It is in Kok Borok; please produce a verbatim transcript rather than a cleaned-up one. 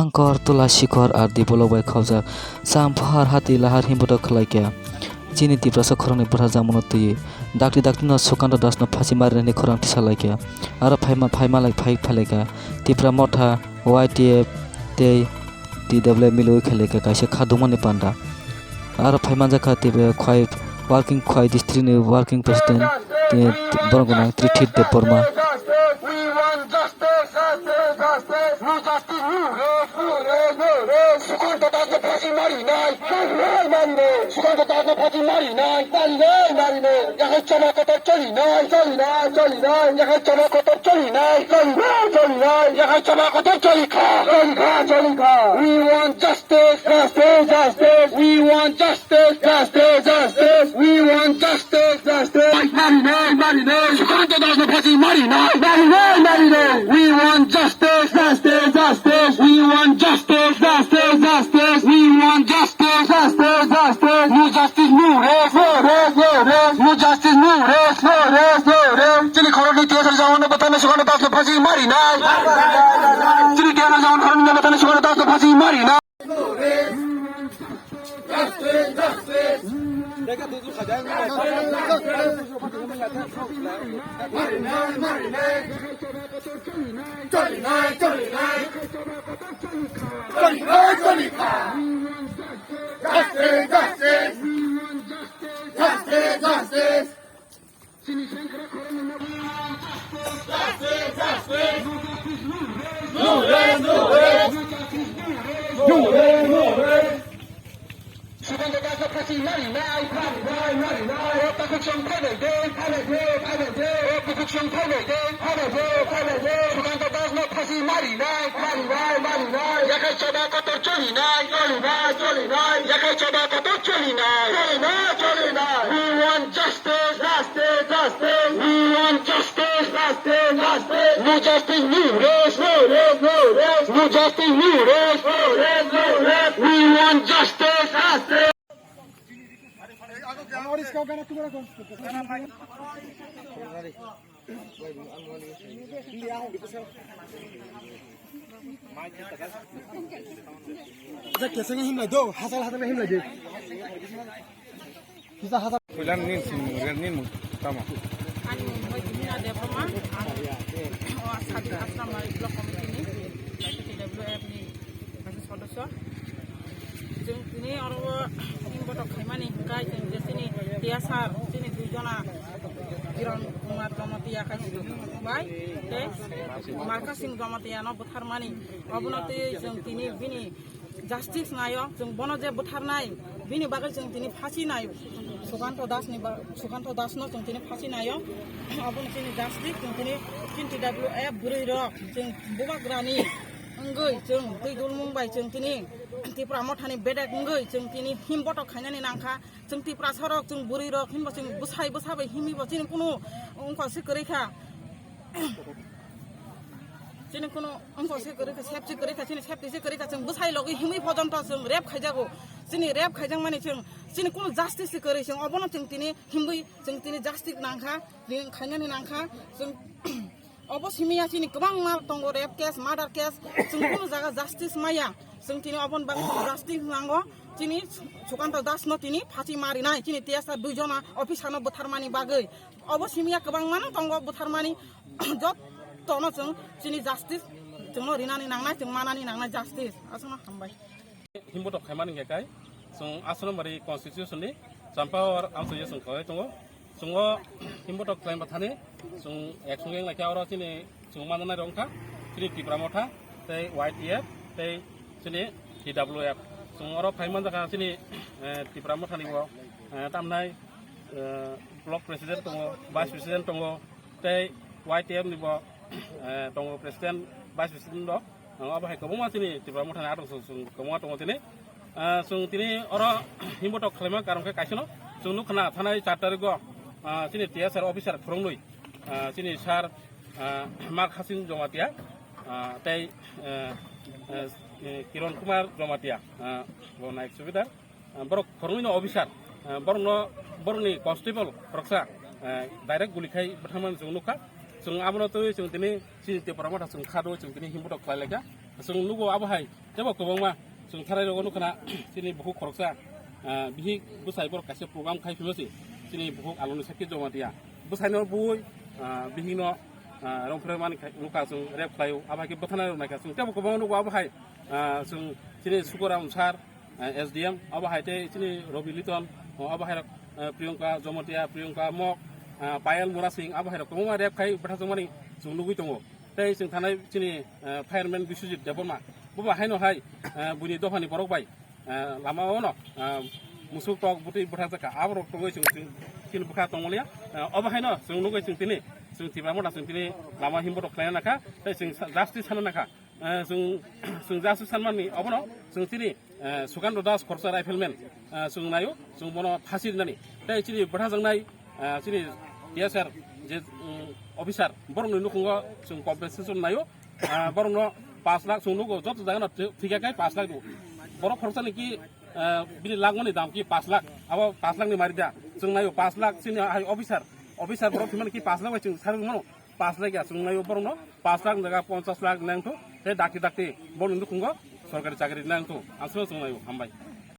Angkor, Tula, Sikhor, R D bolok bai khaujak. Cham, Phahar, Hati, Lahar, Himbotok khlai kha. Chini Tiprasa khoroknwi bwtharjakmano twiwi. Dakti dakti no Sukanta Das no phachi marinani khorang tisa lai kha. Aro phaima, phaima lai phai, phai lai kha. Tipra Motha, Y T F tei T W F milwi khlai kha kaisa kha dungmani panda. Aro phai manjak kha Tipra Khwai working, Khwai district ni working president, tei borok gwnang Trithit Debbarma. Sukanta Das no phachi marinai, marinai, marinai. Sukanta Das no phachi marinai, marinai, marinai. Yakhai chama kotor cholinai, cholinai, cholinai. Yakhai chama kotor cholinai, cholinai, cholinai. Yakhai chama kotor cholikha, cholikha, cholikha. We want justice, justice, justice. We want justice, justice, justice. We want justice, justice. Marinai, marinai. Sukanta Das no phachi marinai, marinai, marinai. We want justice, justice, justice. We want justice, justice, justice. We want justice, justice, justice. No justice, no rest, no rest, no rest. No justice, no rest, no rest, no rest. Chini khoroknwi T S R jawano bwtharnai Sukanta Das no phachi marinai. Chini T S R jawano khoroknwi bwtharnai Sukanta Das no phachi marinai. Justice, justice. Justice, justice. Justice, justice. No rest, no rest. No rest, no rest. Sukanta Das no phachi marinai, marinai, marinai. O takhuk song phainai de, phainai de, phainai de. O takhuk song phainai de, phainai de, phainai de. Sukanta Das no phachi marinai, marinai, marinai. Yakhai choba kotor cholinai, cholinai, cholinai. Yakhai choba kotor cholinai, cholinai, cholinai. We want justice, justice, justice. We want justice, justice, justice. No justice, no rest, no rest, no rest. No justice, no rest, no rest, no rest. We want justice, justice. Kisa himlai do, hasal hasal himlai do. Kisa hasal. Puila nin sin nin tamo. Ani mung bai Dina Debbarma, ang o Sadi Asramari Block Committee ni, T W F ni kaisa sodosyo. Chwng tini oro o Himbotok khaimani hwnkhe chwng je chini T S R, chini dui jona Kiran Kumar Jamatia kaisa bai tei Markha Singh Jamatia no butharmani. Obono tei chwng tini bini justice naio, chwng bono je butharnai, bini bagwi chwng tini phasi nai, Sukanta Das ni ba-, Sukanta Das no chwng tini phasi naio. Obono chini justice chwng tini, chini T W F bwrwi rok chwng bubagrani wngwi chwng twi dulmung bai chwng tini Tipra Mothani bedek wngwi chwng tini Himbotok khainani nangkha. Chwng Tiprasa rok, chwng bwrwi rok hinba chwng bwsai bwsa bai himwi bo chini kunu wngkha se kwrwi kha. Chini kunu wngkha se kwrwi kha, sep se kwrwi kha, chini sep se kwrwi kha, chwng bwsai logwi himwi pojonto chwng rape khaijago. Chini rape khaijakmani chwng, chini kunu justice se kwrwi, chwng obono chwng tini himwi, chwng tini justice nangkha, ring khainani nangkha, chwng obo simiya chini kwbangma tongo, rape case, murder case, chwng kunu jaga justice maya, chwng tini oboni bagwi justice nango, chini Sukanta Das no tini phachi marinai, chini T S R dui jona officer no butharmani bagwi. Obo simiya kwbangmano tongo butharmani, jottono chwng chini justice chwngno rinani nangnai, chwng manani nangnai justice. Aswkno hambai. Himbotok khaimani hwnkhe kai chwng Aswrwngmari constitution ni Champahor amchaio chwng khlai tongo. Chwng o Himbotok khlaima thani chwng action wng laikha oro chini chwng manjanai rok wngkha chini Tipra Motha tei Y T F tei chini T W F. Chwng oro phai manjakha chini, eh, Tipra Mothani bo, eh, tamnai, eh, block president tongo, vice president tongo, tei Y T F ni bo, eh, tongo president, vice president rok. Ang abo hai kwbangma chini Tipra Mothani adong chwng, chwng kwbangma tongo tini. Ah, chwng tini oro Himbotok khlaima karon khe kaisano chwng nukha na thanai char tarikgo, ah, chini T S R officer phwrwngnwi, ah, chini sir, ah, Mark Hasin Jamatia, ah, tei, eh, eh, eh, Kiron Kumar Jamatia, ah, bo naik subidar. Ah, borok phwrwngwi no officer, ah, borok no, borok ni constable khoroksa, ah, direct guli khai bwthangmani chwng nukha. Chwng abono twi chwng tini chini Tipra Motha chwng kha do chwng tini Himbotok khlai laikha. Chwng nugo abo hai tebo kwbangma chwng tharai rogo nukha na chini bukhuk khoroksa, ah, bihik bwsai borok kaisa program khai phima se chini bukhuk Aloni Sakhi Jamatia bwsaino bui, ah, bihikno, ah, romphre mani khai nukha chwng rep khlaio abo hai khe bwthana rok naikha chwng tebo kwbangma nugo abo hai, ah, chwng chini Sukoram sir, ah, S D M abo hai tei chini Robi Liton, oh, abo hai rok, ah, Priyanka Jamatia, Priyanka Mok, ah, Payal Murasing abo hai rok kwbangma rep khai bwthajak mani chwng nugui tongo. Tei chwng thanai chini, eh, fireman Biswajit Debbarma. Bo ba haino hai, eh, buini dophani borok bai, eh, lama o no, eh, musuk tok bwtwi bwthajak kha. Aborok tongwi chwng, chwng chini bwkha tongmoliya. Eh, obo haino chwng nugwi chwng tini, chwng Tipra Motha chwng tini lama himbo rok khlaina nakha. Tei chwng sa-, justice sana nakha. Eh, chwng, chwng justice sanmani obono chwng chini eh, Sukando Das khoroksa rifleman, eh, chwng naio, chwng bono phasi rinani. Tei chini bwthajaknai, eh, chini T S R je, mm, officer, borokni nukhungo chwng compensation naio, eh, borokno pash lakh chwng nugo, joto jagano thwi-, thwikha khe pash lakh do. Borok khoroksani ki, eh, bini langmani dam ki pash lakh, abo pash lakh ni mari da. Chwng naio pash lakh chini hai officer, officer borok thwimani ki pash lakh bai chwng sarwi mano. Pash lakh ya chwng naio borokno pash lakh ni jaga ponchas lakh nangthu, tei dakti dakti borokni nukhungo sorkari chakri nangthu, ang sino chwng naio, hambai.